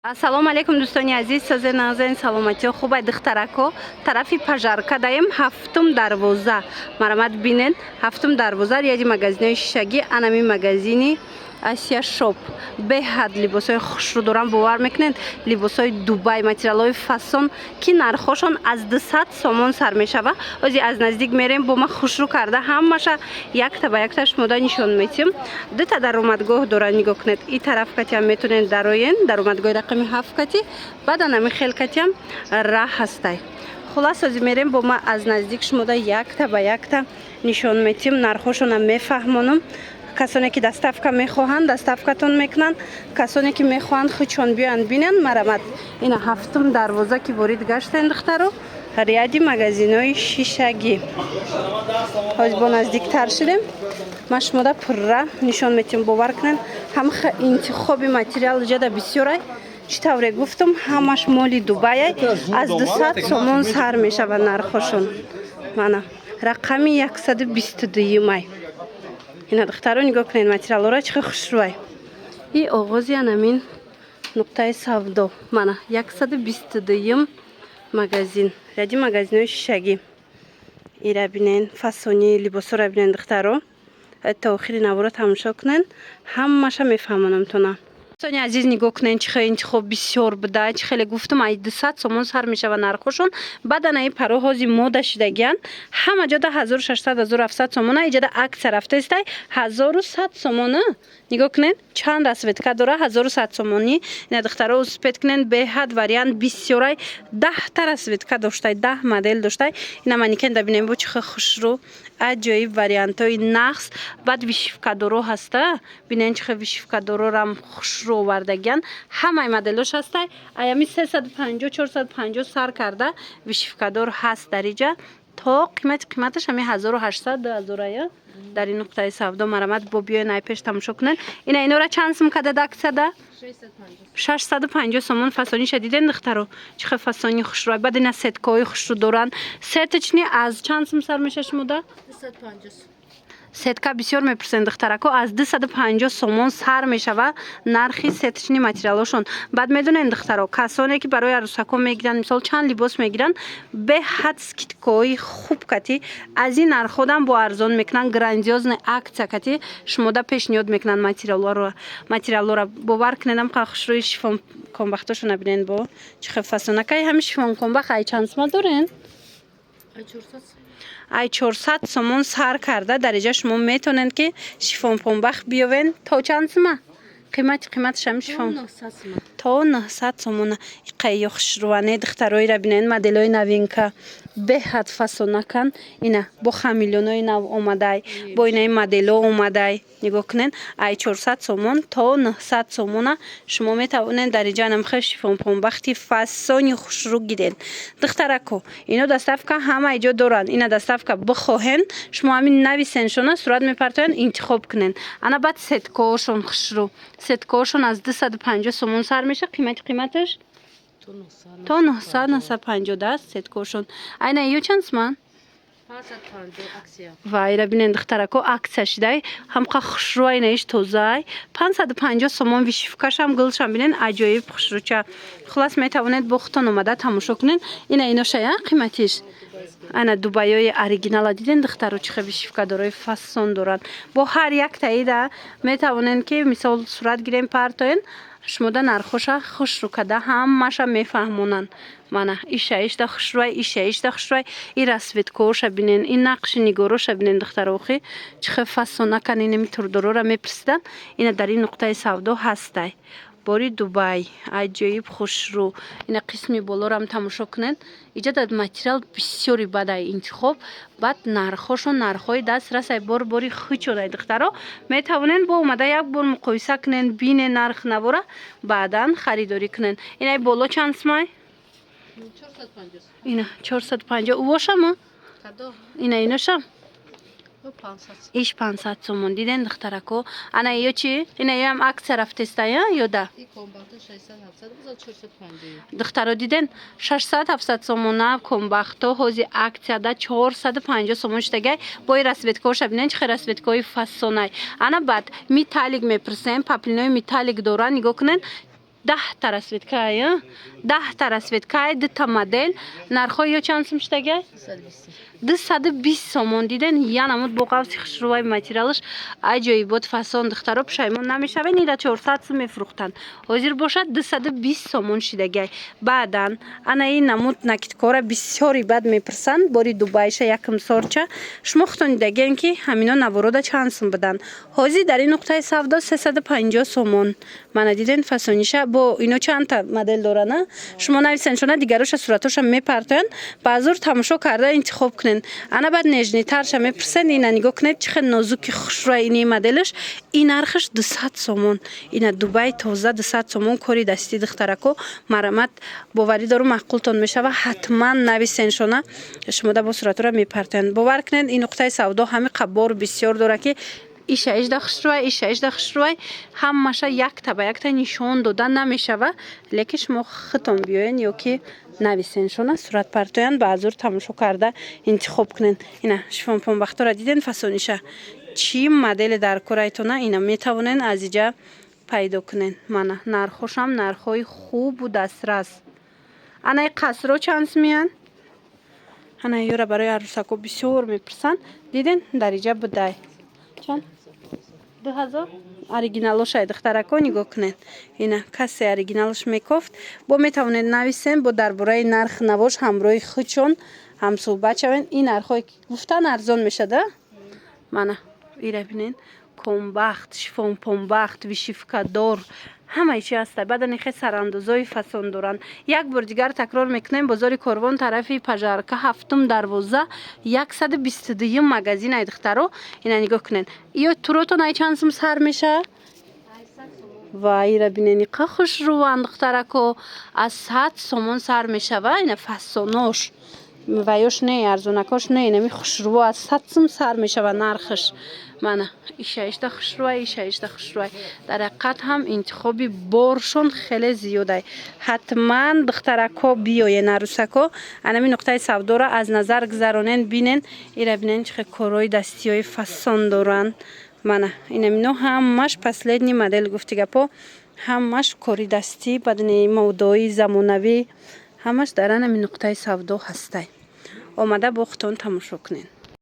Ассалому алайкум, дӯстони азиз, созе нағзен, саломатиё хубай? Духтарако, тарафи Пожарка даем, ҳафтум дарвоза. Марамат бинен, ҳафтум дарвоза, ряди магазинои шишагӣ. Анами магазини Асия Шоп беҳад либосҳои хушрӯ дорам, бовар мекунед, либосҳои Дубай, материалҳои фасон, ки нархҳошон аз 200 сомон сар мешава. Ози аз наздик мерем, бо ма хушрӯ карда ҳамаша якта ба якта шумода нишон метиҳем. Дута даромадгоҳ дорад, нигоҳ кунед. И тараф катиам метонед дароен, даромадгоҳи рақами 7 кати, баъдан ами хел катиам раҳ ҳастай. Хулас, ози мерем, бо ма аз наздик шумода якта ба якта нишон метиҳем, нархҳошонам мефаҳмонам. Касоне ки доставка мехоҳанд, доставкатон мекунанд, касоне ки мехоҳанд худшон биёянд бинанд, марамат. Ина ҳафтум дарвоза ки ворид гаштен, духтаро, ряди магазинои шишагӣ. Ҳоз бо наздиктар шудем, ман шумода пурра нишон метиҳам. Бовар кунед, ҳамаха интихоби материал ҷада бисёрай. Чӣ тавре гуфтам, ҳамаш моли Дубайай, аз 200 сомон сар мешавад нархҳошон. Мана рақами 122-юмай. Ина, духтаро, нигоҳ кунед, материалҳоро чӣ хел хушрӯай. И оғози анамин нуқтаи савдо, мана 122-юм магазин, ряди магазинои шишагӣ. Ира бинен, фасони либосҳоро бинен. Духтаро, то охири наворо тамошо кунен, ҳамаша мефаҳмонамтона. Дӯстони азиз, нигоҳ кунед, чӣ хел интихоб бисёр буда. Чӣ хеле гуфтам, ай 200 сомон сар мешава нархҳошон. Баъдан аи паро ҳози мода шидагиян, ҳама ҷода 1600, 1700 сомона, иҷода аксия рафтаистай, 1100 сомона. Нигоҳ кунед, чанд расцветка дора, 1100 сомонӣ. Ина, духтаро, успеть кунед, беҳад вариант бисёрай, 10-та расцветка доштай, 10 модел доштай. Ина манекен да бинем, бо чӣ хел хушрӯ, аҷоиб вариантҳои нақс. Баъд вышивкадоро ҳаста, бинен, чӣ хел вышивкадорорам хушрӯ овардагиян. Ҳамаи моделош ҳастай, аями 350, 450 сар карда вышивкадор ҳаст дар иҷа то қимати қиматаш ҳами 1800, 2000 ая. Дар ин нуқтаи савдо марамат, бо биёен, ай пеш тамошо кунед. Ина инора чанд сум кадад аксияда? 650 сомон. Фасониша диден, духтаро, чӣ хел фасони хушрӯ. Баъд ина сеткаҳои хушрӯ доранд. Сеточный аз чанд сум сар меша шумода? Сетка бисёр мепурсен, духтарако, аз 250 сомон сар мешава нархи сеточный материалошон. Баъд медонен, духтаро, касоне ки барои арӯсако мегиранд, мисол, чанд либос мегиранд, беҳад скидкаҳои хуб кати аз ин нарходам бо арзон мекунанд. Грандиозный акция кати шумода пешниҳод мекунанд материалҳоро. Бовар кунедам, қа хушрӯи шифон комбахтошона бинен, бо чӣ хел фасонакай. Ҳами шифон комбах ай чанд сума дорен? Ай 400 сомон сар карда дар иҷа шумо метавонед, ки шифонпомбах биёвен. То чанд сума қимати қиматаш ҳами шифон? То 900 сомона. Иқайё хушрӯане, духтароира бинен, моделҳои новинка беҳад фасонакан. Ина бо хамелеонои нав омадай, бо инаи моделҳо омадай. Нигоҳ кунед, ай 400 сомон то 900 сомона шумо метавонед дар иҷа намхел шифонпомбахти фасони хушрӯ гиред. Духтарако, ино доставка ҳама иҷо доранд. Ина доставка бихоҳен, шумо ҳамин нависен шона, сурат мепартоянд, интихоб кунед. Ана баъд сеткаҳошон хушрӯ, сеткаҳошон аз 250 сомон сар меша, қимати қиматаш то 900, 950 даст сеткаҳошон. Айна ё чанд суман? Вайра бинен, духтарако, аксия шидай, ҳамқа хушрӯ, айнаиш тозаай, 550 сомон. Вышивкашам, гулшам бинен, аҷоиб хушрӯча. Хулас, метавонед бо худтон омада тамошо кунед. Ина иношая қиматиш. Ана дубайои оригинала диден, духтаро, чӣ хел вышивкадорои фасон доранд. Бо ҳар як таида метавонед, ки мисол сурат гирем, партоен, шумода нархоша хушрӯ када ҳамаша мефаҳмонанд. Мана иша ишда хушрӯай, иша ишда хушрӯай. И расцветкаоша бинен, ин нақши нигороша бинен, духтарохи, чӣ хел фасонакан. Инами турдорора мепурсиданд, ина дар ин нуқтаи савдо ҳастай. Бори Дубай аҷоиб хушрӯ. Ина қисми болорам тамошо кунед. Иҷа дар материал бисёри бадай интихоб, баъд нархҳошон нархҳои дастрасай, бор бори хучодай. Духтаро, метавонед бо омада як бор муқоиса кунед, бинед нарх навора, баъдан харидорӣ кунед. Инаи боло чанд сумай? Ина 450. Увошама ина иношам иш 500 сомон. Диден, духтарако? Ана ё чи? Ина ёам аксия рафтестая ё да? Духтаро, диден, 600, 700 сомона комбахто ҳози аксияда 450 сомон шудагай. Бои расцветкаоша бинен, чӣ хел расцветкаҳои фасонай. Ана баъд металлик мепурсем, поплинои металлик доранд, нигоҳ кунед. 10-та расцветкай, 10-та расцветкай, дута модел. Нархҳои ё чанд сум шудагай? 220 сомон. Диден, янамуд бо қавси хушрӯваи материалаш, аҷоибот фасон. Духтаро, пушаймон намешавен. Ира 400 сум мефурӯхтанд, ҳозир бошад 220 сомон шидагай. Баъдан ана ин намуд накидкора бисёри бад мепурсанд. Бори Дубайша, якм сорча. Шумо худтон дидагем, ки ҳамино наворода чанд сум буданд. Ҳозир дар ин нуқтаи савдо 350 сомон. Мана, диден фасониша? Бо ино чандта модел дорана. Шумо нависен шона, дигароша суратоша мепартоянд, баъзур тамошо карда интихоб кунед. Ана баъд нежныйтарша мепурсед. Ина нигоҳ кунед, чӣ хел нозуки хушрӯя ини моделаш. Ин нархаш 200 сомон. Ина Дубай тоза, 200 сомон, кори дастӣ. Духтарако, марамат, боварӣ дорум, маъқултон мешава. Ҳатман нависен шона, шумода бо суратҳоро мепартоянд. Бовар кунед, ин нуқтаи савдо ҳами қабор бисёр дорад, ки иша ижда хушрӯай, иша ижда хушрӯай. Ҳамаша якта ба якта нишон дода намешава, лекин шумо худтон биёен ё ки нависен шона, суратпартоянд, баъзур тамошо карда интихоб кунед. Ина шифонпонбахтора диден фасониша? Чӣ модели дар корайтона, ина метавонен аз иҷа пайдо кунен. Мана, нархошам нархҳои хубу дастрас. Анаи қасро чанд сумиянд? Ана ёра барои арӯсако бисёр мепурсанд. Диден, дар иҷа будай. Чанд? 2000. Оригиналошай, духтарако, нигоҳ кунед. Ина касе оригиналш мекофт, бо метавонед нависем, бо дар бораи нарх навош ҳамроҳи худшон ҳамсӯҳбат шавед. Ин нархҳое ки гуфтан, арзон мешада. Мана ира бинен, комбахт, шифонпонбахт, вышивкадор, ҳамаи чи ҳаста. Баъдан ихе сарандозои фасон доранд. Як бор дигар такрор мекунем: бозори Корвон, тарафи Пожарка, ҳафтум дарвоза, 122-юм магазин ай. Духтаро, ина нигоҳ кунед. Ё туротон ай чанд сум сар мешавад? Ва ира бинен, иқа хушрӯванд, духтарако. Аз 100 сомон сар мешава. Ина фасонош ва ёш не, арзонакош не, инами хушрӯ аз 100 сум сар мешава нархаш. Мана, ишаишда хушрӯай, ишаишда хушрӯай. Дар ҳақиқат ҳам интихоби боршон хеле зиёдай. Ҳатман, духтарако, биёен, арӯсако, анами нуқтаи савдоро аз назар гузаронен, бинен. Ира бинен, чӣ хел корҳои дастиҳои фасон доранд. Мана, инамино ҳамаш последний модель, гуфти гапо, ҳамаш кори дастӣ, бадани модои замонавӣ, ҳамаш дар анами нуқтаи савдо ҳастай. Омада бо худтон тамошо кунед.